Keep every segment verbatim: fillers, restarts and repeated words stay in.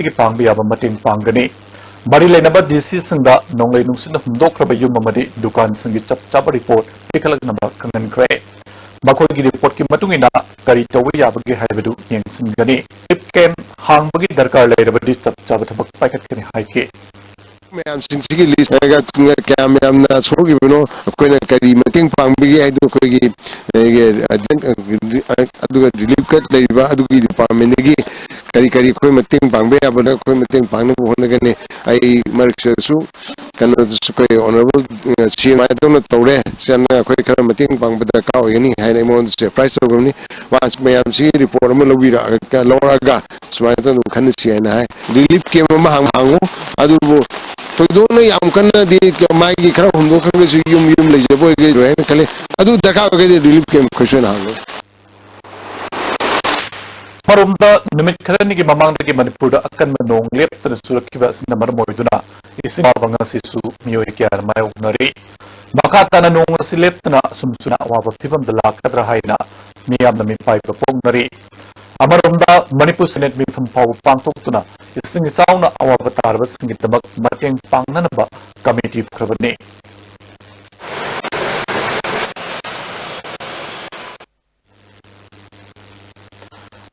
ꯁꯤꯒꯤ ꯄꯥꯡꯕ ꯌꯥꯕ ꯃꯇꯦꯡ ꯄꯥꯡꯒꯅꯤ꯫ ꯃꯔꯤ ꯂꯩꯅꯕ ꯗꯤ ꯁꯤꯁꯤꯡꯗ ꯅꯣꯡꯂꯩ ꯅꯨꯡꯁꯤꯠꯅ ꯍꯨꯝꯗꯣꯛꯈ꯭ꯔꯕ ꯌꯨꯝ ꯑꯃꯗꯤ ꯗꯨꯀꯥꯟꯁꯤꯡꯒꯤ ꯆꯞ ꯆꯥꯕ ꯔꯤꯄꯣꯔꯠ ꯄꯤꯈꯠꯂꯛꯅꯕ ꯈꯪꯍꯟꯈ꯭ꯔꯦ꯫ ꯃꯈꯣꯏꯒꯤ ꯔꯤꯄꯣꯔꯠꯀꯤ ꯃꯇꯨꯡ ꯏꯟꯅ ꯀꯔꯤ ꯇꯧꯕ ꯌꯥꯕꯒꯦ ꯍꯥꯏꯕꯗꯨ ꯌꯦꯡꯁꯤꯟꯒꯅꯤ꯫ ꯔꯤꯂꯤꯐ ꯀꯦꯝꯞ ꯍꯥꯡꯕꯒꯤ ꯗꯔꯀꯥꯔ ꯂꯩꯔꯕꯗꯤ ꯆꯞ ꯆꯥꯕ ꯊꯕꯛ ꯄꯥꯏꯈꯠꯀꯅꯤ ꯍꯥꯏꯈꯤ꯫ ꯃꯌꯥꯝꯁꯤꯡꯁꯤꯒꯤ ꯂꯤꯁ ꯍꯥꯏꯔꯒ ꯀꯌꯥꯝ ꯌꯥꯝꯅ ꯁꯣꯛꯈꯤꯕꯅꯣ, ꯑꯩꯈꯣꯏꯅ ꯀꯔꯤ ꯃꯇꯦꯡ ꯄꯥꯡꯕꯤꯒꯦ ꯍꯥꯏꯗꯨ ꯑꯩꯈꯣꯏꯒꯤ, ꯑꯩꯒꯤ, ꯑꯗꯨꯒ ꯔꯤꯂꯤꯐ ꯀꯠ ꯂꯩꯔꯤꯕ ꯑꯗꯨꯒꯤ ꯗꯤꯄꯥꯔꯠꯃꯦꯟꯗꯒꯤ ꯀꯔꯤ ꯀꯔꯤ ꯑꯩꯈꯣꯏ ꯃꯇꯦꯡ ꯄꯥꯡꯕ ꯌꯥꯕꯗ ꯑꯩꯈꯣꯏ ꯃꯇꯦꯡ ꯄꯥꯡꯅꯕ ꯍꯣꯠꯅꯒꯅꯤ꯫ ꯑꯩ ꯃꯔꯛꯁꯤꯗꯁꯨ ꯀꯩꯅꯣꯗꯁꯨ ꯑꯩꯈꯣꯏ ꯑꯣꯅꯔꯦꯕꯜ ꯁꯤ ꯑꯗꯨꯃꯥꯏꯅ ꯇꯧꯅ ꯇꯧꯔꯦ, ꯁꯤ ꯑꯩꯈꯣꯏ ꯈꯔ ꯃꯇꯦꯡ ꯄꯥꯡꯕ ꯗꯔꯀꯥꯔ ꯑꯣꯏꯒꯅꯤ ꯍꯥꯏꯅ ꯑꯩꯉꯣꯟꯗꯁꯨ ꯑꯦꯗꯚꯥꯏꯁ ꯇꯧꯈ꯭ꯔꯕꯅꯤ꯫ ꯃꯥ ꯃꯌꯥꯝꯁꯤꯒꯤ ꯔꯤꯄꯣꯔꯠ ꯑꯃ ꯂꯧꯕꯤꯔꯛꯑꯒ, ꯂꯧꯔꯛꯑꯒ ꯁꯨꯃꯥꯏꯅ ꯇꯧꯗꯅ ꯈꯟꯅꯁꯤ ꯍꯥꯏꯅ ꯍꯥꯏ꯫ ꯔꯤꯂꯤꯐ ꯀꯦꯝꯞ ꯑꯃ ꯍꯥꯡ-, ꯍꯥꯡꯉꯨ, ꯑꯗꯨꯕꯨ ꯊꯣꯏꯗꯣꯛꯅ ꯌꯥꯝ ꯀꯟꯅꯗꯤ ꯃꯥꯒꯤ ꯈꯔ ꯍꯨꯝꯗꯣꯛꯈ꯭ꯔꯒꯁꯨ ꯌꯨꯝ ꯌꯨꯝ ꯂꯩꯖꯕ ꯑꯣꯏꯒꯗ꯭ꯔꯥ ꯍꯥꯏꯅ ꯈꯜꯂꯤ꯫ ꯑꯗꯨ ꯗꯔꯀꯥꯔ ꯑꯣꯏꯔꯒꯗꯤ ꯔꯤꯂꯤꯐ ꯀꯦꯝꯞ ꯑꯩꯈꯣꯏ ꯁꯣꯏꯅ ꯍꯥꯡꯒꯅꯤ꯫ ꯑꯃꯔꯣꯝꯗ, ꯅꯨꯃꯤꯠ ꯈꯔꯅꯤꯒꯤ ꯃꯃꯥꯡꯗꯒꯤ ꯃꯅꯤꯄꯨꯔꯗ ꯑꯀꯟꯕ ꯅꯣꯡ ꯂꯦꯞꯇꯅ ꯆꯨꯔꯛꯈꯤꯕ ꯑꯁꯤꯅ ꯃꯔꯝ ꯑꯣꯏꯗꯨꯅ ꯏꯁꯤꯡ ꯑꯋꯥꯕ ꯉꯁꯤꯁꯨ ꯃꯤꯑꯣꯏ ꯀꯌꯥꯅ ꯃꯥꯌꯣꯛꯅꯔꯤ꯫ ꯃꯈꯥ ꯇꯥꯅ ꯅꯣꯡ ꯑꯁꯤ ꯂꯦꯞꯇꯅ ꯑꯁꯨꯝ ꯆꯨꯅ ꯑꯋꯥꯕ ꯐꯤꯕꯝꯗ ꯂꯥꯛꯀꯗ꯭ꯔꯥ ꯍꯥꯏꯅ ꯃꯤꯌꯥꯝꯅ ꯃꯤꯄꯥꯏꯕ ꯐꯣꯡꯅꯔꯤ꯫ ꯑꯃꯔꯣꯝꯗ, ꯃꯅꯤꯄꯨꯔ ꯁꯦꯅꯦꯠ ꯃꯤꯐꯝ ꯐꯥꯎꯕ ꯄꯥꯡꯊꯣꯛꯇꯨꯅ ꯏꯁꯤꯡ ꯏꯆꯥꯎꯅ ꯑꯋꯥꯕ ꯇꯥꯔꯕꯁꯤꯡꯒꯤꯗꯃꯛ ꯃꯇꯦꯡ ꯄꯥꯡꯅꯅꯕ ꯀꯃꯤꯇꯤ ꯐꯨꯝꯈ꯭ꯔꯕꯅꯤ꯫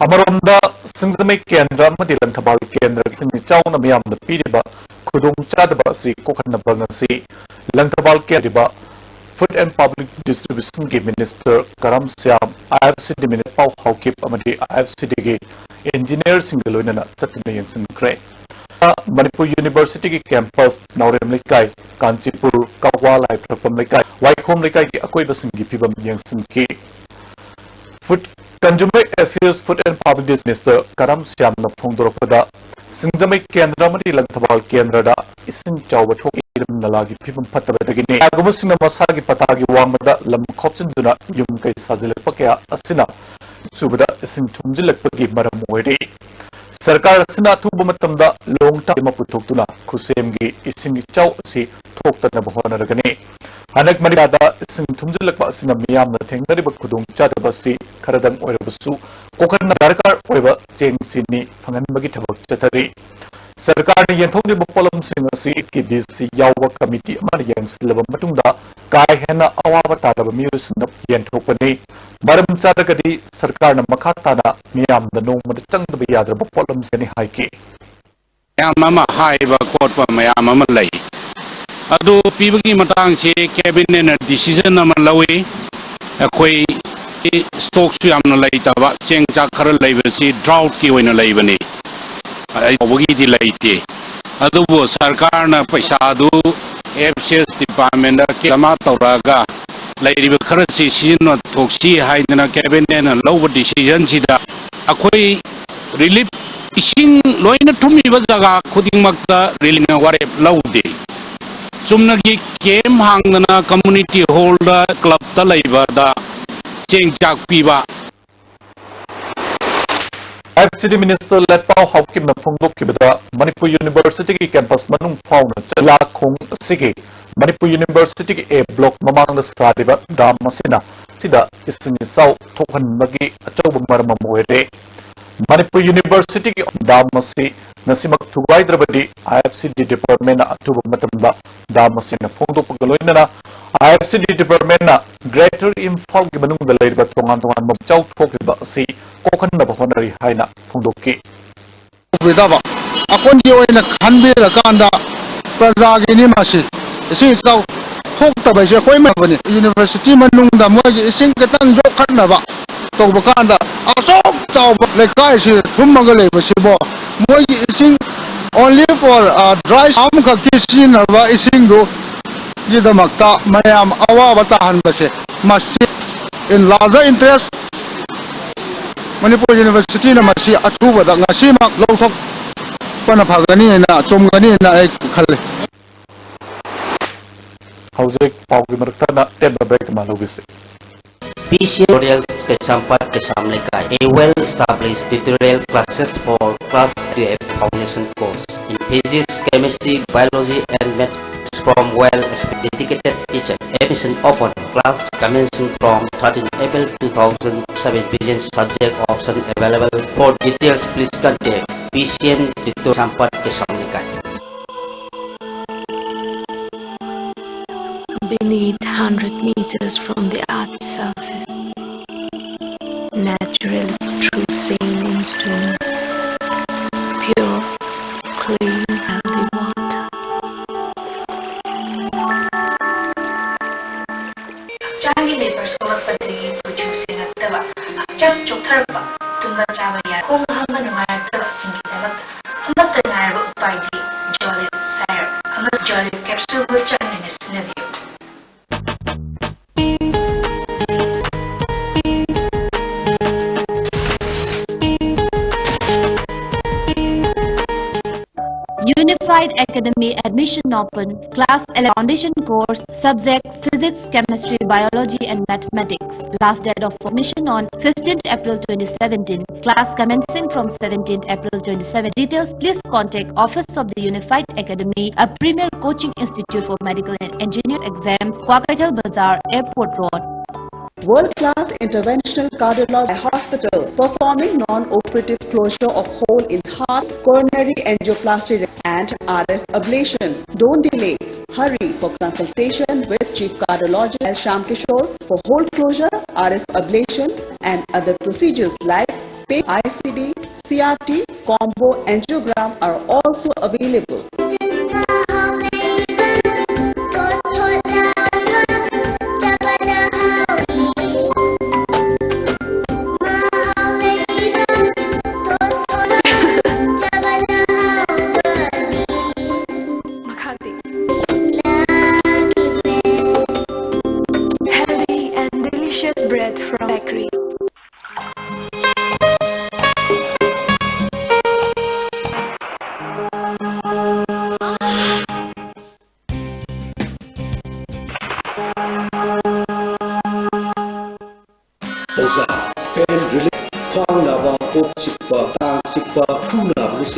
ꯑꯃꯔꯣꯝꯗ, ꯁꯤꯡꯖꯃꯩ ꯀꯦꯟꯗ꯭ꯔ ꯑꯃꯗꯤ ꯂꯪꯊꯕꯥꯜ ꯀꯦꯟꯗ꯭ꯔꯒꯤ ꯏꯁꯤꯡ ꯏꯆꯥꯎꯅ ꯃꯤꯌꯥꯝꯗ ꯄꯤꯔꯤꯕ ꯈꯨꯗꯣꯡꯆꯥꯗꯕ ꯑꯁꯤ ꯀꯣꯛꯍꯟꯅꯕ ꯉꯁꯤ ꯂꯪꯊꯕꯥꯜ ꯀꯦꯟꯗ꯭ꯔ Food and Public Distribution ꯒꯤ Minister ꯀꯔꯝ Shyam, I F C D Minister ꯄꯥꯎ ꯍꯥꯎꯀꯤꯞ ꯑꯃꯗꯤ I F C D ꯒꯤ engineer ꯁꯤꯡꯒ ꯂꯣꯏꯅꯅ ꯆꯠꯇꯨꯅ ꯌꯦꯡꯁꯤꯟꯈ꯭ꯔꯦ꯫ ꯃꯅꯤꯄꯨꯔ University ꯒꯤ campus, ꯅꯥꯎꯔꯦꯝ ꯂꯩꯀꯥꯏ, ꯀꯥꯟꯆꯤꯄꯨꯔ, ꯀꯛꯋꯥ ꯂꯥꯏꯐ꯭ꯔꯛꯄꯝ ꯂꯩꯀꯥꯏ, ꯋꯥꯏꯈꯣꯝ ꯂꯩꯀꯥꯏꯒꯤ ꯑꯀꯣꯏꯕꯁꯤꯡꯒꯤ ꯐꯤꯕꯝ ꯌꯦꯡꯁꯤꯟꯈꯤ꯫ Food, Consumer Affairs, Food and Public Distribution Minister ꯀꯔꯝ ꯁ꯭ꯌꯥꯝꯅ ꯐꯣꯡꯗꯣꯔꯛꯄꯗ, ꯁꯤꯡꯖꯃꯩ ꯀꯦꯟꯗ꯭ꯔ ꯑꯃꯗꯤ ꯂꯪꯊꯕꯥꯜ ꯀꯦꯟꯗ꯭ꯔꯗ ꯏꯁꯤꯡ ꯆꯥꯎꯕ ꯊꯣꯛꯏ, ꯏꯔꯝ ꯅꯂꯥꯒꯤ ꯐꯤꯕꯝ ꯐꯠꯇꯕꯗꯒꯤꯅꯤ꯫ ꯀꯌꯥꯒꯨꯝꯕꯁꯤꯡꯅ ꯃꯁꯥꯒꯤ ꯄꯇꯥꯒꯤ ꯋꯥꯡꯃꯗ ꯂꯝ ꯈꯣꯞꯆꯤꯟꯗꯨꯅ ꯌꯨꯝ ꯀꯩ ꯁꯥꯖꯤꯜꯂꯛꯄ ꯀꯌꯥ ꯑꯁꯤꯅ ꯆꯨꯕꯗ ꯏꯁꯤꯡ ꯊꯨꯝꯖꯤꯜꯂꯛꯄꯒꯤ ꯃꯔꯝ ꯑꯣꯏꯔꯤ꯫ ꯁꯔꯀꯥꯔ ꯑꯁꯤꯅ ꯑꯊꯨꯕ ꯃꯇꯝꯗ long term ꯑꯃ ꯄꯨꯊꯣꯛꯇꯨꯅ ꯈꯨꯠꯁꯦꯝꯒꯤ ꯏꯁꯤꯡ ꯏꯆꯥꯎ ꯑꯁꯤ ꯊꯣꯛꯇꯅꯕ ꯍꯣꯠꯅꯔꯒꯅꯤ꯫ ꯍꯟꯗꯛ ꯃꯔꯤꯗ ꯏꯁꯤꯡ ꯊꯨꯝꯖꯤꯜꯂꯛꯄ ꯑꯁꯤꯅ ꯃꯤꯌꯥꯝꯅ ꯊꯦꯡꯅꯔꯤꯕ ꯈꯨꯗꯣꯡꯆꯥꯗꯕ ꯑꯁꯤ ꯈꯔꯗꯪ ꯑꯣꯏꯔꯕꯁꯨ ꯀꯣꯛꯍꯟꯅꯕ ꯗꯔꯀꯥꯔ ꯑꯣꯏꯕ ꯆꯦꯡ ꯆꯤꯅꯤ ꯐꯪꯍꯟꯕꯒꯤ ꯊꯕꯛ ꯆꯠꯊꯔꯤ꯫ ꯁꯔꯀꯥꯔꯅ ꯌꯦꯟꯊꯣꯛꯂꯤꯕ ꯄꯣꯠꯂꯝꯁꯤꯡ ꯑꯁꯤ ꯀꯦ ꯗꯤ ꯁꯤ ꯌꯥꯎꯕ ꯀꯃꯤꯇꯤ ꯑꯃꯅ ꯌꯦꯡꯁꯤꯜꯂꯕ ꯃꯇꯨꯡꯗ ꯀꯥ ꯍꯦꯟꯅ ꯑꯋꯥꯕ ꯇꯥꯔꯕ ꯃꯤꯑꯣꯏꯁꯤꯡꯗ ꯌꯦꯟꯊꯣꯛꯄꯅꯤ꯫ ꯃꯔꯝ ꯆꯥꯗ꯭ꯔꯒꯗꯤ ꯁꯔꯀꯥꯔꯅ ꯃꯈꯥ ꯇꯥꯅ ꯃꯤꯌꯥꯝꯗ ꯅꯣꯡꯃꯗ ꯆꯪꯗꯕ ꯌꯥꯗ꯭ꯔꯕ ꯄꯣꯠꯂꯝꯁꯤꯅꯤ ꯍꯥꯏꯈꯤ꯫ ꯃꯌꯥꯝ ꯑꯃ ꯍꯥꯏꯕ ꯈꯣꯠꯄ ꯃꯌꯥꯝ ꯑꯃ ꯂꯩ꯫ ꯑꯗꯨ ꯄꯤꯕꯒꯤ ꯃꯇꯥꯡꯁꯤ ꯀꯦꯕꯤꯅꯦꯠꯅ decision ꯑꯃ ꯂꯧꯏ꯫ ꯑꯩꯈꯣꯏ ꯁ꯭ꯇꯣꯛꯁꯨ ꯌꯥꯝꯅ ꯂꯩꯇꯕ, ꯆꯦꯡ ꯆꯥꯛ ꯈꯔ ꯂꯩꯕꯁꯤ ꯗ꯭ꯔꯥꯎꯠꯀꯤ ꯑꯣꯏꯅ ꯂꯩꯕꯅꯤ, ꯑꯩ ꯇꯧꯕꯒꯤꯗꯤ ꯂꯩꯇꯦ꯫ ꯑꯗꯨꯕꯨ ꯁꯔꯀꯥꯔꯅ ꯄꯩꯁꯥꯗꯨ ꯑꯦꯐ ꯁꯤ ꯑꯦꯁ ꯗꯤꯄꯥꯔꯠꯃꯦꯟꯗ ꯀꯦꯁ ꯑꯃ ꯇꯧꯔꯛꯑꯒ ꯂꯩꯔꯤꯕ ꯈꯔꯁꯤ ꯁꯤꯖꯤꯟꯅꯊꯣꯛꯁꯤ ꯍꯥꯏꯗꯅ ꯀꯦꯕꯤꯅꯦꯠꯅ ꯂꯧꯕ decisionꯁꯤꯗ ꯑꯩꯈꯣꯏ ꯔꯤꯂꯤꯐ ꯏꯁꯤꯡ ꯂꯣꯏꯅ ꯊꯨꯝꯃꯤꯕ ꯖꯒꯥ ꯈꯨꯗꯤꯡꯃꯛꯇ ꯔꯤꯂꯤꯐꯅ ꯋꯥꯔꯦꯞ ꯂꯧꯗꯦ꯫ ꯆꯨꯝꯅꯒꯤ ꯀꯦꯝ ꯍꯥꯡꯗꯅ ꯀꯝꯃꯨꯅꯤꯇꯤ ꯍꯣꯜꯗ, ꯀ꯭ꯂꯕꯇ ꯂꯩꯕꯗ ꯆꯦꯡ ꯆꯥꯛ ꯄꯤꯕ꯫ ꯑꯦꯐ ꯁꯤ ꯗꯤ ꯃꯤꯅꯤꯁꯇꯔ ꯂꯦꯠꯄꯥꯎ ꯍꯥꯎꯀꯤꯞꯅ ꯐꯣꯡꯗꯣꯛꯈꯤꯕꯗ, ꯃꯅꯤꯄꯨꯔ ꯌꯨꯅꯤꯚꯔꯁꯤꯇꯤꯒꯤ ꯀꯦꯝꯄꯁ ꯃꯅꯨꯡ ꯐꯥꯎꯅ ꯆꯂꯥꯈꯣꯡ ꯑꯁꯤꯒꯤ ꯃꯅꯤꯄꯨꯔ ꯌꯨꯅꯤꯚꯔꯁꯤꯇꯤꯒꯤ ꯑꯦ ꯕ꯭ꯂꯣꯛ ꯃꯃꯥꯡꯗ ꯁꯥꯔꯤꯕ ꯗꯥꯝ ꯑꯁꯤꯅ ꯁꯤꯗ ꯏꯁꯤꯡ ꯏꯆꯥꯎ ꯊꯣꯛꯍꯟꯕꯒꯤ ꯑꯆꯧꯕ ꯃꯔꯝ ꯑꯃ ꯑꯣꯏꯔꯦ꯫ ꯃꯅꯤꯄꯨꯔ ꯌꯨꯅꯤꯚꯔꯁꯤꯇꯤꯒꯤ ꯗꯥꯝ ꯑꯁꯤ ꯉꯁꯤꯃꯛ ꯊꯨꯒꯥꯏꯗ꯭ꯔꯕꯗꯤ ꯑꯥꯏ ꯑꯦꯐ ꯁꯤ ꯗꯤ ꯗꯤꯄꯥꯔꯠꯃꯦꯟꯅ ꯑꯊꯨꯕ ꯃꯇꯝꯗ ꯗꯥꯝ ꯑꯁꯤꯅ ꯐꯣꯡꯗꯣꯛꯄꯒ ꯂꯣꯏꯅꯅ ꯑꯥꯏ ꯑꯦꯐ ꯁꯤ ꯗꯤ ꯗꯤꯄꯥꯔꯠꯃꯦꯟꯅ ꯒ꯭ꯔꯦꯇꯔ ꯏꯝꯐꯥꯜꯒꯤ ꯃꯅꯨꯡꯗ ꯂꯩꯔꯤꯕ ꯇꯣꯉꯥꯟ ꯇꯣꯉꯥꯟꯕ ꯏꯆꯥꯎ ꯊꯣꯛꯂꯤꯕ ꯑꯁꯤ ꯀꯣꯛꯍꯟꯅꯕ ꯍꯣꯠꯅꯔꯤ ꯍꯥꯏꯅ ꯐꯣꯡꯗꯣꯛꯈꯤ꯫ ꯇꯧꯕꯤꯗꯕ ꯑꯩꯈꯣꯏꯒꯤ ꯑꯣꯏꯅ ꯈꯟꯕꯤꯔꯀꯥꯟꯗ ꯄ꯭ꯔꯖꯥꯒꯤꯅꯤ ꯃꯁꯤ꯫ ꯏꯁꯤꯡ ꯏꯆꯥꯎ ꯊꯣꯛꯇꯕ ꯍꯥꯏꯁꯦ ꯑꯩꯈꯣꯏ ꯃꯌꯥꯝꯅꯤ꯫ ꯌꯨꯅꯤꯚꯔꯁꯤꯇꯤ ꯃꯅꯨꯡꯗ ꯃꯣꯏꯒꯤ ꯏꯁꯤꯡ ꯈꯤꯇꯪ ꯌꯣꯛꯈꯠꯅꯕ ꯇꯧꯕ ꯀꯥꯟꯗ ꯑꯁꯨꯛ ꯆꯥꯎꯕ ꯂꯩꯀꯥꯏꯁꯤ ꯊꯨꯝꯃꯒ ꯂꯩꯕꯁꯤꯕꯨ ꯃꯣꯏꯒꯤ ꯏꯁꯤꯡ only for, ꯑ, dry ꯑꯃꯈꯛꯀꯤ ꯁꯤꯖꯤꯟꯅꯕ ꯏꯁꯤꯡꯗꯨꯒꯤꯗꯃꯛꯇ ꯃꯌꯥꯝ ꯑꯋꯥꯕ ꯇꯥꯍꯟꯕꯁꯦ ꯃꯁꯤ in larger interest ꯃꯅꯤꯄꯨꯔ ꯌꯨꯅꯤꯚꯔꯁꯤꯇꯤꯅ ꯃꯁꯤ ꯑꯊꯨꯕꯗ ꯉꯁꯤꯃꯛ ꯂꯧꯊꯣꯛꯄꯅ ꯐꯒꯅꯤꯅ, ꯆꯨꯝꯒꯅꯤꯅ ꯑꯩ ꯈꯜꯂꯤ꯫ ꯍꯧꯖꯤꯛ ꯄꯥꯎꯒꯤ ꯃꯔꯛꯇꯅ ꯇꯦꯟꯕ break ꯑꯃ ꯂꯧꯈꯤꯁꯤ꯫ P C M Tutorials Kaisampat Kaisam Lekai, a well-established tutorial classes for class twelve foundation course in physics, chemistry, biology, and maths from well-established dedicated teacher. Admission open. Class commencing from thirteen April two thousand seven. Subject option available. For details, please contact P C M Tutorials Kaisampat Kaisam Lekai. Beneath, hundred meters from the earth's surface, natural true sand in stones, pure, clean, healthy water. ꯍꯛꯆꯥꯡꯒꯤ ꯂꯩꯕꯔ ꯁꯣꯛꯂꯛꯄꯗꯒꯤ ꯀꯨꯆꯨ ꯁꯦꯡꯉꯛꯇꯕ, ꯍꯛꯆꯥꯡ ꯆꯣꯛꯊꯔꯛꯄ, ꯇꯨꯝꯕ ꯆꯥꯕ ꯌꯥ-, ꯈꯣꯡ ꯍꯥꯝꯕ ꯅꯨꯡꯉꯥꯏꯔꯛꯇꯕꯁꯤꯡꯒꯤꯗꯃꯛꯇ ꯑꯃꯠꯇ ꯉꯥꯏꯔꯕ ꯎꯄꯥꯏꯗꯤ ꯖꯣꯂꯤꯞ ꯁꯥꯏꯔꯞ ꯑꯃꯁꯨꯡ ꯖꯣꯂꯤꯞ ꯀꯦꯞꯁꯨꯜꯕꯨ ꯆꯥꯡ ꯅꯥꯏꯅ ꯁꯤꯖꯤꯟꯅꯕꯤꯌꯨ꯫ Unified Academy admission open. Class eleven foundation course, subject physics, chemistry, biology and mathematics. Last date of admission on fifteenth April twenty seventeen. Class commencing from seventeenth April twenty seven. Details, please contact Office of the Unified Academy, a premier coaching institute for medical and engineering exams, Kwakeithel Bazar, Airport Road. World-class interventional cardiology hospital performing non-operative closure of hole in heart, coronary angioplasty and R F ablation. Don't delay. Hurry for consultation with Chief Cardiologist L Shyam Kishore for hole closure, R F ablation and other procedures like PICU, C R T, combo angiogram are also available. Healthy and delicious bread from bakery.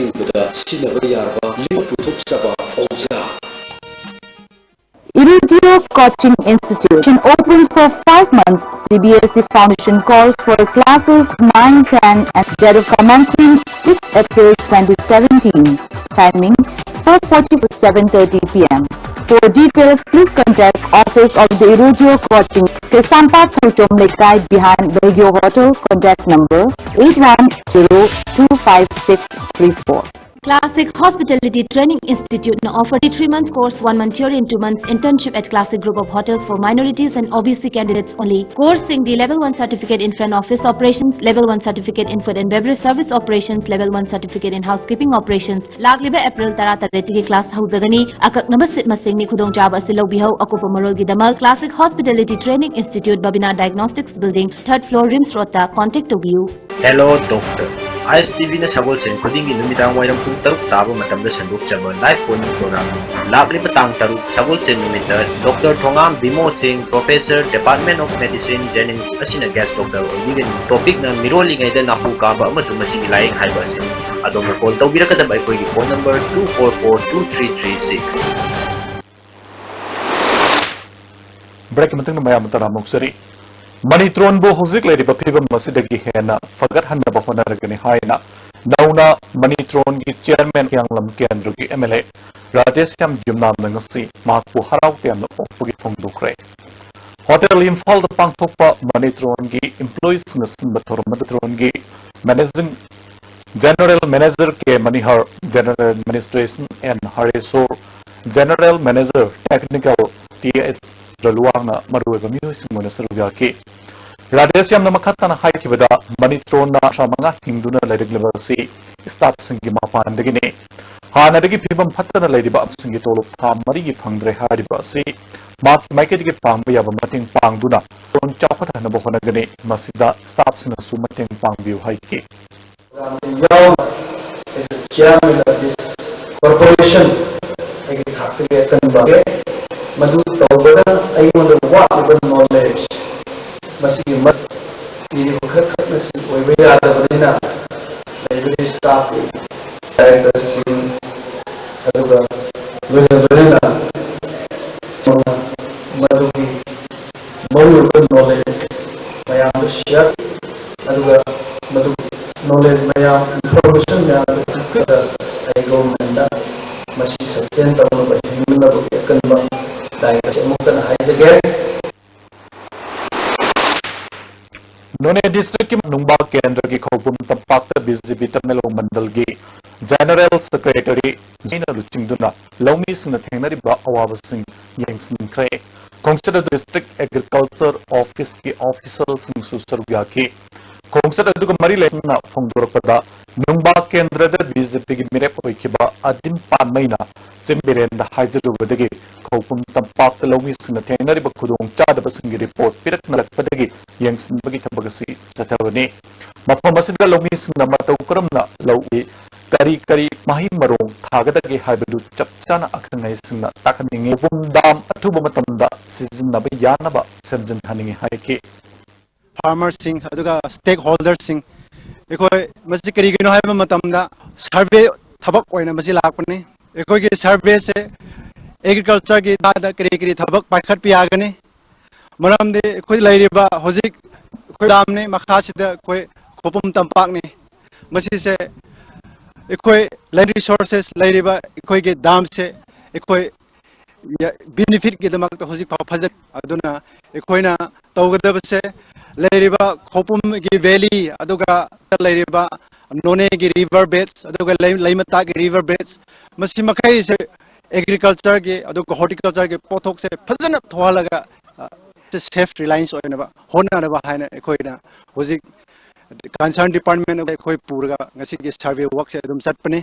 ꯊꯤꯕꯗ ꯁꯤꯖꯤꯟꯅꯕ ꯌꯥꯔꯕ ꯂꯤꯛ ꯄꯨꯊꯣꯛꯆꯕ ꯑꯣꯖꯥ꯫ Irudio Coaching Institute open for five months. C B S E foundation course for classes nine, ten and date of commencement six April twenty seventeen. Timing four forty to seven thirty p m. For details, please contact office of the Irudio Coaching, Kaisampad Thouchom Lekai behind Radio Hotel. Contact number eight one zero two five six three four. Classic Hospitality Training Institute na offer three months course, one month theory and two months internship at Classic Group of Hotels for minorities and O B C candidates only. Course sing the level one certificate in front office operations, level one certificate in food and beverage service operations, level one certificate in housekeeping operations. ꯂꯥꯛꯂꯤꯕ April ꯇꯔꯥ ꯇꯔꯦꯠꯇꯒꯤ class ꯍꯧꯖꯒꯅꯤ꯫ ꯑꯀꯛꯅꯕ seat ꯃꯁꯤꯡꯅꯤ꯫ ꯈꯨꯗꯣꯡꯆꯥꯕ ꯑꯁꯤ ꯂꯧꯕꯤꯍꯧ꯫ ꯑꯀꯨꯞꯄ ꯃꯔꯣꯜꯒꯤꯗꯃꯛ Classic Hospitality Training Institute, Babina Diagnostics Building, third floor, RIMS Road ꯇ contact ꯇꯧꯕꯤꯌꯨ꯫ Hello Doctor. ꯑꯥꯏ ꯑꯦꯁ T ꯚꯤꯅ ꯁꯒꯣꯜꯁꯦꯟ ꯈꯨꯗꯤꯡꯒꯤ ꯅꯨꯃꯤꯗꯥꯡ ꯋꯥꯏꯔꯝ ꯄꯨꯡ ꯇꯔꯨꯛ ꯇꯥꯕ ꯃꯇꯝꯗ ꯁꯟꯗꯣꯛꯆꯕ live phone-in program-ꯅꯤ꯫ ꯂꯥꯛꯂꯤꯕ ꯇꯥꯡ ꯇꯔꯨꯛ ꯁꯒꯣꯜꯁꯦꯟ ꯅꯨꯃꯤꯠꯇ Doctor ꯊꯣꯉꯥꯝ ꯕꯤꯃꯣꯜ ꯁꯤꯡ, Professor, Department of Medicine, Jennings ꯑꯁꯤꯅ guest doctor ꯑꯣꯏꯕꯤꯒꯅꯤ꯫ Topic-ꯅ ꯃꯤꯔꯣꯜꯂꯤꯉꯩꯗ ꯅꯥꯄꯨ ꯀꯥꯕ ꯑꯃꯁꯨꯡ ꯃꯁꯤꯒꯤ ꯂꯥꯏꯌꯦꯡ ꯍꯥꯏꯕ ꯑꯁꯤꯅꯤ꯫ ꯑꯗꯣꯝꯅ call ꯇꯧꯕꯤꯔꯛꯀꯗꯕ ꯑꯩꯈꯣꯏꯒꯤ phone number two four four two three three six꯫ Break ꯃꯇꯨꯡꯗ ꯃꯌꯥꯝ ꯇꯔꯥꯝꯅ ꯑꯣꯛꯆꯔꯤ꯫ ꯃꯅꯤꯇ꯭ꯔꯣꯟꯕꯨ ꯍꯧꯖꯤꯛ ꯂꯩꯔꯤꯕ ꯐꯤꯕꯝ ꯑꯁꯤꯗꯒꯤ ꯍꯦꯟꯅ ꯐꯒꯠꯍꯟꯅꯕ ꯍꯣꯠꯅꯔꯒꯅꯤ ꯍꯥꯏꯅ ꯅꯧꯅ ꯃꯅꯤꯇ꯭ꯔꯣꯟꯒꯤ chairman ꯍꯤꯌꯥꯡꯂꯝ ꯀꯦꯟꯗ꯭ꯔꯒꯤ M L A ꯔꯥꯙꯦꯁ꯭ꯌꯥꯝ ꯌꯨꯝꯅꯥꯝꯅ ꯉꯁꯤ ꯃꯍꯥꯛꯄꯨ ꯍꯔꯥꯎ ꯇꯌꯥꯝꯅ ꯑꯣꯛꯄꯒꯤ ꯐꯣꯡꯗꯣꯛꯈ꯭ꯔꯦ꯫ Hotel ꯏꯝꯐꯥꯜꯗ ꯄꯥꯡꯊꯣꯛꯄ ꯃꯅꯤꯇ꯭ꯔꯣꯟꯒꯤ employees-ꯁꯤꯡꯅ ꯁꯤꯟꯕ ꯊꯧꯔꯝ ꯑꯗꯨ ꯃꯅꯤꯇ꯭ꯔꯣꯟꯒꯤ managing General Manager K Manihar, General Administration N Hareswar, General Manager Technical T S ꯔꯂꯨꯋꯥꯡꯅ ꯃꯔꯨꯑꯣꯏꯕ ꯃꯤꯑꯣꯏꯁꯤꯡ ꯑꯣꯏꯅ ꯁꯔꯨꯛ ꯌꯥꯈꯤ꯫ ꯔꯥꯙꯦꯁ꯭ꯌꯥꯝꯅ ꯃꯈꯥ ꯇꯥꯅ ꯍꯥꯏꯈꯤꯕꯗ, ꯃꯅꯤꯇ꯭ꯔꯣꯟꯅ ꯊꯥ ꯃꯉꯥ ꯍꯤꯡꯗꯨꯅ ꯂꯩꯔꯛꯂꯤꯕ ꯑꯁꯤ staff-ꯁꯤꯡꯒꯤ ꯃꯄꯥꯟꯗꯒꯤꯅꯤ꯫ ꯍꯥꯟꯅꯗꯒꯤ ꯐꯤꯕꯝ ꯐꯠꯇꯅ ꯂꯩꯔꯤꯕ ꯑꯃꯁꯤꯡꯒꯤ ꯇꯣꯂꯣꯞ ꯊꯥ ꯃꯔꯤꯒꯤ ꯐꯪꯗ꯭ꯔꯦ ꯍꯥꯏꯔꯤꯕ ꯑꯁꯤ ꯃꯍꯥꯛꯀꯤ ꯃꯥꯏꯀꯩꯗꯒꯤ ꯄꯥꯡꯕ ꯌꯥꯕ ꯃꯇꯦꯡ ꯄꯥꯡꯗꯨꯅ ꯇ꯭ꯔꯣꯟ ꯆꯥꯎꯈꯠꯍꯟꯅꯕ ꯍꯣꯠꯅꯒꯅꯤ꯫ ꯃꯁꯤꯗ staff-ꯁꯤꯡꯅꯁꯨ ꯃꯇꯦꯡ ꯄꯥꯡꯕꯤꯌꯨ ꯍꯥꯏꯈꯤ꯫ ꯌꯥꯎꯅ ꯑꯩꯁꯨ chairman of this corporation ꯑꯩꯒꯤ ꯊꯥꯛꯇꯒꯤ ꯑꯀꯟꯕ ꯃꯗꯨ ꯇꯧꯕꯗ ꯑꯩꯉꯣꯟꯗ ꯋꯥꯠꯂꯤꯕ knowledge ꯃꯁꯤꯒꯤ ꯃ-, ꯏꯔꯤꯕ ꯈꯔ ꯈꯛꯅ ꯁꯤ ꯑꯣꯏꯕ ꯌꯥꯗꯕꯅꯤꯅ ꯂꯩꯔꯤꯕ staff-ꯀꯤ ꯂꯣꯏꯅ ꯂꯣꯏꯅꯅ ꯃꯗꯨꯒꯤ ꯃꯔꯨꯑꯣꯏꯕ ꯅꯣꯂꯦꯖ ꯃꯌꯥꯝꯗꯨ ꯁꯤꯌꯔ, ꯑꯗꯨꯒ ꯃꯗꯨ ꯅꯣꯂꯦꯖ ꯃꯌꯥꯝ, ꯏꯟꯐꯣꯔꯃꯦꯁꯟ ꯃꯌꯥꯝꯗꯨ ꯄꯤꯈꯠꯂꯒ ꯑꯩ ꯒꯣꯚꯔꯟꯃꯦꯟꯠꯇ ꯃꯁꯤ ꯁꯁꯇꯦꯟ ꯇꯧꯅꯕ, ꯍꯤꯡꯅꯅꯕꯒꯤ ꯑꯀꯟꯕ ꯗꯥꯏꯠ ꯑꯁꯤ ꯑꯃꯨꯛ ꯍꯟꯅ ꯍꯥꯏꯖꯒꯦ꯫ ꯅꯣꯅꯦ ꯗꯤꯁꯇ꯭ꯔꯤꯛꯀꯤ ꯅꯨꯡꯕꯥ ꯀꯦꯟꯗ꯭ꯔꯒꯤ ꯈꯧꯄꯨꯝ ꯇꯝꯄꯥꯛꯇ ꯕꯤ ꯖꯦ ꯄꯤ ꯇꯃꯦꯡꯂꯣꯡ ꯃꯟꯗꯜꯒꯤ ꯖꯦꯅꯔꯦꯜ ꯁꯦꯀ꯭ꯔꯦꯇꯔꯤ ꯖꯤꯅ ꯂꯨꯆꯤꯡꯗꯨꯅ ꯂꯧꯃꯤꯁꯤꯡꯅ ꯊꯦꯡꯅꯔꯤꯕ ꯑꯋꯥꯕꯁꯤꯡ ꯌꯦꯡꯁꯤꯟꯈ꯭ꯔꯦ꯫ ꯈꯣꯡꯆꯠ ꯑꯗꯨ ꯗꯤꯁꯇ꯭ꯔꯤꯛ ꯑꯦꯒ꯭ꯔꯤꯀꯜꯆꯔ ꯑꯣꯐꯤꯁꯀꯤ ꯑꯣꯐꯤꯁꯔꯁꯤꯡꯁꯨ ꯁꯔꯨꯛ ꯌꯥꯈꯤ꯫ ꯈꯣꯡꯆꯠ ꯑꯗꯨꯒ ꯃꯔꯤ ꯂꯩꯅꯅ ꯐꯣꯡꯗꯣꯔꯛꯄꯗ, ꯅꯨꯡꯕꯥ ꯀꯦꯟꯗ꯭ꯔꯗ ꯕꯤ ꯖꯦ ꯄꯤꯒꯤ ꯃꯤꯔꯦꯞ ꯑꯣꯏꯈꯤꯕ ꯑꯗꯤꯝ ꯄꯥꯟꯃꯩꯅ ꯆꯤꯡ ꯕꯤꯔꯦꯟꯗ ꯍꯥꯏꯖꯔꯨꯕꯗꯒꯤ ꯈꯧꯄꯨꯝ ꯇꯝꯄꯥꯛꯇ ꯂꯧꯃꯤꯁꯤꯡꯅ ꯊꯦꯡꯅꯔꯤꯕ ꯈꯨꯗꯣꯡꯆꯥꯗꯕꯁꯤꯡꯒꯤ ꯔꯤꯄꯣꯔꯠ ꯄꯤꯔꯛꯅꯔꯛꯄꯗꯒꯤ ꯌꯦꯡꯁꯤꯟꯕꯒꯤ ꯊꯕꯛ ꯑꯁꯤ ꯆꯠꯊꯕꯅꯤ꯫ ꯃꯐꯝ ꯑꯁꯤꯗ ꯂꯧꯃꯤꯁꯤꯡꯅ ꯃꯇꯧ ꯀꯔꯝꯅ ꯂꯧ ꯎꯏ, ꯀꯔꯤ ꯀꯔꯤ ꯃꯍꯩ ꯃꯔꯣꯡ ꯊꯥꯒꯗꯒꯦ ꯍꯥꯏꯕꯗꯨ ꯆꯞ ꯆꯥꯅ ꯑꯈꯪ ꯑꯍꯩꯁꯤꯡꯅ ꯇꯥꯛꯍꯟꯅꯤꯡꯏ꯫ ꯈꯧꯄꯨꯝ ꯗꯥꯝ ꯑꯊꯨꯕ ꯃꯇꯝꯗ ꯁꯤꯖꯤꯟꯅꯕ ꯌꯥꯅꯕ ꯁꯦꯝꯖꯤꯟꯍꯟꯅꯤꯡꯏ ꯍꯥꯏꯈꯤ꯫ ꯐꯥꯔꯃꯔꯁꯤꯡ ꯑꯗꯨꯒ ꯁ꯭ꯇꯦꯛ ꯍꯣꯜꯗꯔꯁꯤꯡ, ꯑꯩꯈꯣꯏ ꯃꯁꯤ ꯀꯔꯤꯒꯤꯅꯣ ꯍꯥꯏꯕ ꯃꯇꯝꯗ, ꯁꯔꯚꯦ ꯊꯕꯛ ꯑꯣꯏꯅ ꯃꯁꯤ ꯂꯥꯛꯄꯅꯤ꯫ ꯑꯩꯈꯣꯏꯒꯤ ꯁꯔꯚꯦꯁꯦ ꯑꯦꯒ꯭ꯔꯤꯀꯜꯆꯔꯒꯤ ꯊꯥꯗ ꯀꯔꯤ ꯀꯔꯤ ꯊꯕꯛ ꯄꯥꯏꯈꯠꯄ ꯌꯥꯒꯅꯤ? ꯃꯔꯝꯗꯤ ꯑꯩꯈꯣꯏ ꯂꯩꯔꯤꯕ ꯍꯧꯖꯤꯛ ꯑꯩꯈꯣꯏ ꯗꯥꯝꯅꯤ, ꯃꯈꯥꯁꯤꯗ ꯑꯩꯈꯣꯏ ꯈꯧꯄꯨꯝ ꯇꯝꯄꯥꯛꯅꯤ꯫ ꯃꯁꯤꯁꯦ ꯑꯩꯈꯣꯏ ꯂꯦꯟ ꯔꯤꯁꯣꯔꯁꯦꯁ ꯂꯩꯔꯤꯕ ꯑꯩꯈꯣꯏꯒꯤ ꯗꯥꯝꯁꯦ ꯑꯩꯈꯣꯏ ꯕꯦꯅꯤꯐꯤꯠꯀꯤꯗꯃꯛꯇ ꯍꯧꯖꯤꯛ ꯐꯥꯎ ꯐꯖ-, ꯑꯗꯨꯅ ꯑꯩꯈꯣꯏꯅ ꯇꯧꯒꯗꯕꯁꯦ, ꯂꯩꯔꯤꯕ ꯈꯧꯄꯨꯝꯒꯤ ꯚꯦꯂꯤ, ꯑꯗꯨꯒ ꯂꯩꯔꯤꯕ ꯅꯣꯅꯦꯒꯤ ꯔꯤꯚꯔ ꯕꯦꯗꯁ, ꯑꯗꯨꯒ ꯂꯩ-, ꯂꯩꯃꯇꯥꯛꯀꯤ ꯔꯤꯚꯔ ꯕꯦꯗꯁ, ꯃꯁꯤ ꯃꯈꯩꯁꯦ ꯑꯦꯒ꯭ꯔꯤꯀꯜꯆꯔꯒꯤ ꯑꯗꯨꯒ ꯍꯣꯔꯇꯤꯀꯜꯆꯔꯒꯤ ꯄꯣꯠꯊꯣꯛꯁꯦ ꯐꯖꯅ ꯊꯣꯛꯍꯜꯂꯒ, ꯑ, ꯁꯦꯜꯐ ꯔꯤꯂꯥꯌꯟꯁ ꯑꯣꯏꯅꯕ ꯍꯣꯠꯅꯅꯕ ꯍꯥꯏꯅ ꯑꯩꯈꯣꯏꯅ ꯍꯧꯖꯤꯛ ꯀꯟꯁꯔꯟ ꯗꯤꯄꯥꯔꯠꯃꯦꯟ ꯑꯩꯈꯣꯏ ꯄꯨꯔꯒ ꯉꯁꯤꯒꯤ ꯁꯔꯚꯦ ꯋꯥꯔꯛꯁꯦ ꯑꯗꯨꯝ ꯆꯠꯄꯅꯤ꯫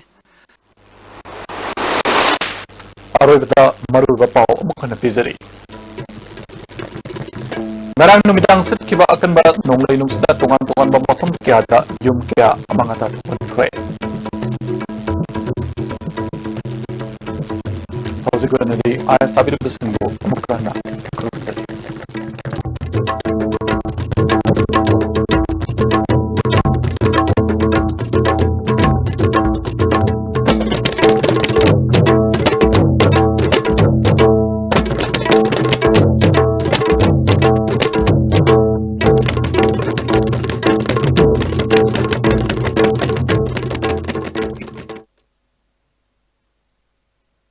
ꯑꯔꯣꯏꯕꯗ ꯃꯔꯨꯑꯣꯏꯕ ꯄꯥꯎ ꯑꯃꯨꯛ ꯍꯟꯅ ꯄꯤꯖꯔꯤ꯫ ꯉꯔꯥꯡ ꯅꯨꯃꯤꯗꯥꯡ ꯁꯤꯠꯈꯤꯕ ꯑꯀꯟꯕ ꯅꯣꯡꯂꯩ ꯅꯨꯡꯁꯤꯠꯅ ꯇꯣꯉꯥꯟ ꯇꯣꯉꯥꯟꯕ ꯃꯐꯝ ꯀꯌꯥꯗ ꯌꯨꯝ ꯀꯌꯥ ꯑꯃꯥꯡ ꯑꯇꯥ ꯊꯣꯛꯍꯟꯈ꯭ꯔꯦ꯫ ꯍꯧꯖꯤꯛ ꯑꯣꯏꯅꯗꯤ ꯑꯥꯏ ꯑꯦꯁ ꯇꯥꯕꯤꯔꯤꯕꯁꯤꯡꯕꯨ ꯑꯃꯨꯛ ꯍꯟꯅ ꯈꯨꯔꯨꯝꯖꯔꯤ꯫